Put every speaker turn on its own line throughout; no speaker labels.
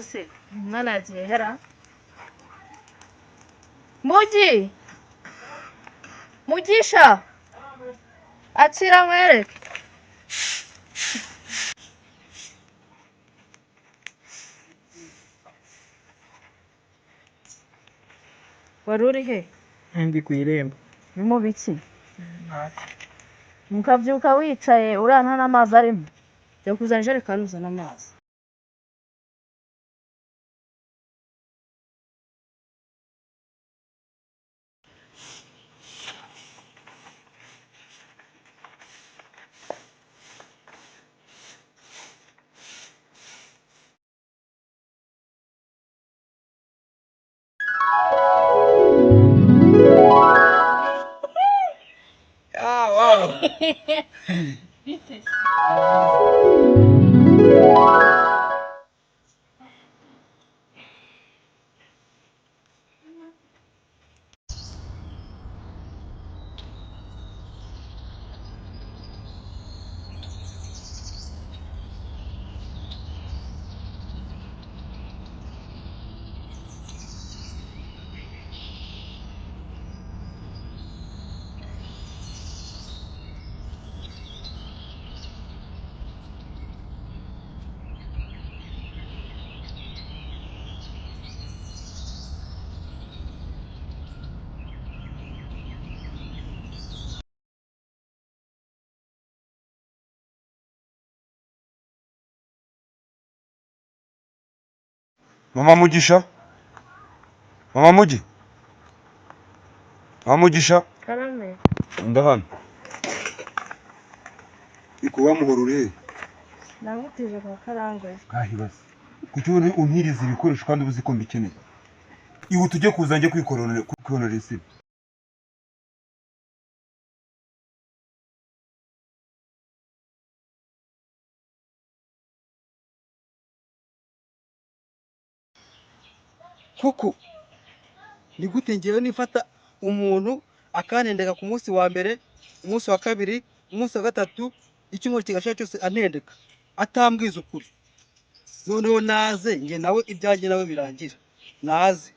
Se umwana yagiye hera Mugi, Mugisha, akira nkwereke. Wari uri he?
Ndi ku irembo.
Ni mu biki? Mukabyuka wicaye urana n'amazi arimo. Jya kuzana ijerekani uzane amazi.
Ah, wow.
Mama Mugisha, Mama Mugi, Mama Mugisha,
Karame.
Ndahano. Iko muhoro uri?
Namutije kwa Karangwa.
Kahibaze. Kuki ubona untiriza ibikoresho kandi uzi ko mbikeneye? Ihute ujye kuza njye kwikonora insina.
Koko ni gute ngewe nifata umuntu akantendeka ku munsi wa mbere, umunsi wa kabiri, umunsi wa gatatu, icyumweru kigashira cyose antendeka atambwiza ukuri? Noneho naze nge nawe ibyanjye nawe birangira naze.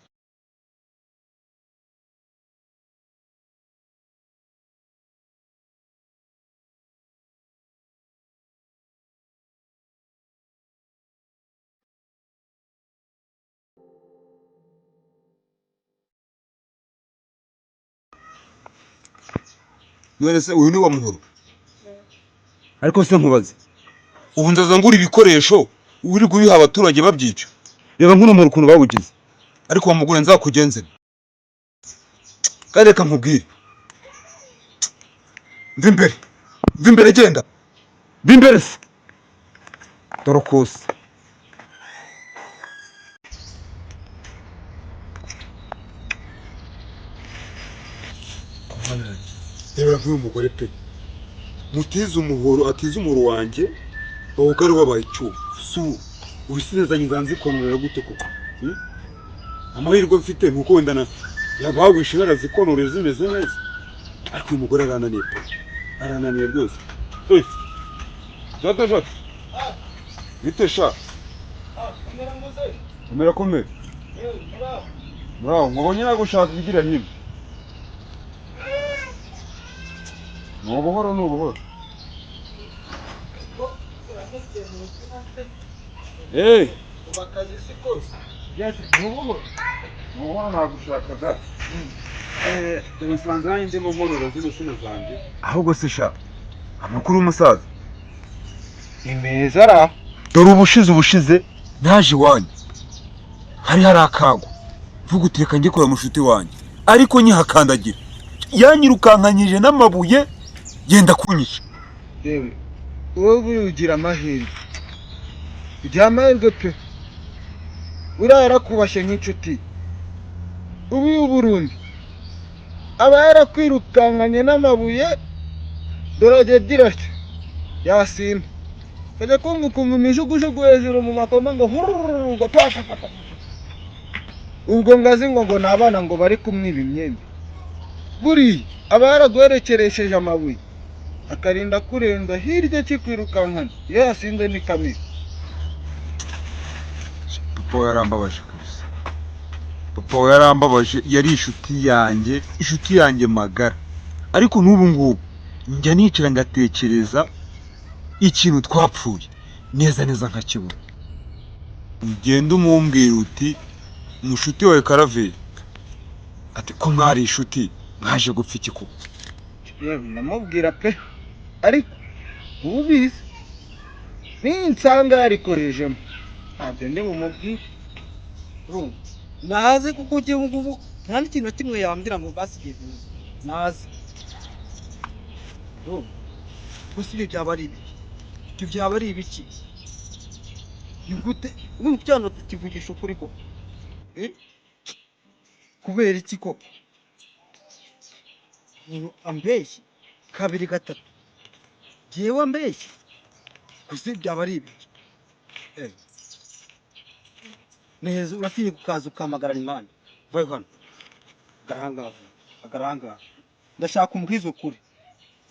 None se uyu ni wa muhoro? Ariko se nkubaze. Ubu nzaza ngura ibikoresho uri kubiha abaturage babyica. Reba nk'uno muhoro ukuntu bawugize. Ariko wa mugore nzakugenze. Kandi reka nkubwire. Mva imbere. Mva imbere genda. Mva imbere se. Dorokose. Reba nk'uyu mugore pe. Mutize umuhoro, atize umuhoro wanjye, bawugari wabaye icyuma. Su, ubisizanye nzanzikontorera gute koko? Amahirwe mfite nuko wenda na yabawishe narazikontorera zimeze neza. Ariko uyu mugore arananiye pe. Arananiye rwose. Eh. Data Jacques. Bite sha? Komera komera. Muraho, nkubonye nagushaka kugira hino. Ni ubuhoro ni ubuhoro. Eh, ni ubuhoro. Ni ubuhoro nagushaka da. Eh, nsanze nanjye ndimo nkorora zino sino zanjye. Ahubwo se sha, amakuru y'umusaza.
Ni meza ra.
Dore ubushize naje iwanyu. Hari akago. Mvuga uti reka njye kureba mushuti wanjye. Ariko nyihakandagira. Yanyirukankanyije n'amabuye yenda kunyica.
Yewe, wowe ugira amahirwe, ugira amahirwe pe. Uriya yarakubashye nk'inshuti. Ubu i Burundi aba yarakwirukankanye n'amabuye, dore agira atya yasimba kajya kumva ukumva imijugujugu hejuru mu makoma ngo hurururu ngo pa pa pa pa. Ubwo ngazi ngo ni abana ngo bari kumwiba imyenda. Buriya aba yaraguherekeresheje amabuye akarinda kurenza hirya kikwirukankana, iyo yasinze ni kamere.
Papa we yarambabaje kabisa. Papa we yarambabaje, yari inshuti yanjye, inshuti yanjye magara. Ariko n'ubu ngubu njya nicara ngatekereza ikintu twapfuye neza neza nkakibona. Ugenda umumbwira uti mushuti wawe Karaveri, ati ko mwari inshuti mwaje gupfa iki koko?
Yewe ndamubwira pe, ariko ubizi ninsanga yarikorejemo ntabyo ndi bumubwire.
Urumva naze kuko ugiye ubu ngubu nta n'ikintu na kimwe yambwira ngo basigaye ibintu naze. Urumva gusa ibyo byaba ari ibiki? Ibyo byaba ari ibiki? Ni gute ubu cyane tukivugisha ukuri koko? Eh? Kubera iki koko umuntu ambeshye kabiri gatatu, jyewe ambeshye? Gusa ibyo byaba ari ibiki? Eh. Neza uratinya ukaza ukamagarana impande. Vayo hano, agarangaha, agarangaha. Ndashaka umbwize ukuri,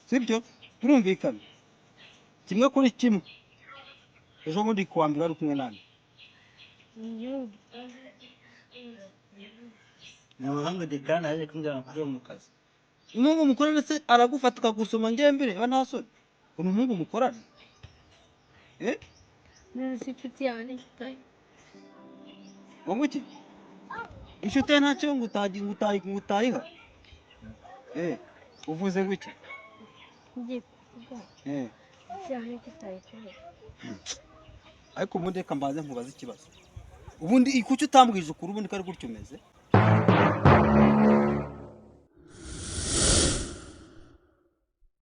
sibyo? Turumvikana kimwe kuri kimwe. Ejo bundi kuwa mbere wari kumwe nande?
Ni umuhungu Dekarani yaje kumbwira ngo akore mu kazi.
Umuhungu mukorana se aragufata akagusoma ngembere aba nta soni? Uri umuhungu mukorana, eh?
Nzi inshuti yawe n'inshuti.
Wowe iki inshuti ye ntacyo ngo utagi ngo utayi ngo utayiha, eh? Uvuze gutya?
Ngiye kuvuga.
Eh.
Inshuti yawe n'inshuti yawe.
Ariko ubundi reka mbanze nkubaze ikibazo. Ubundi kuki utambwije ukuri? Ubundi ko ari gutyo umeze?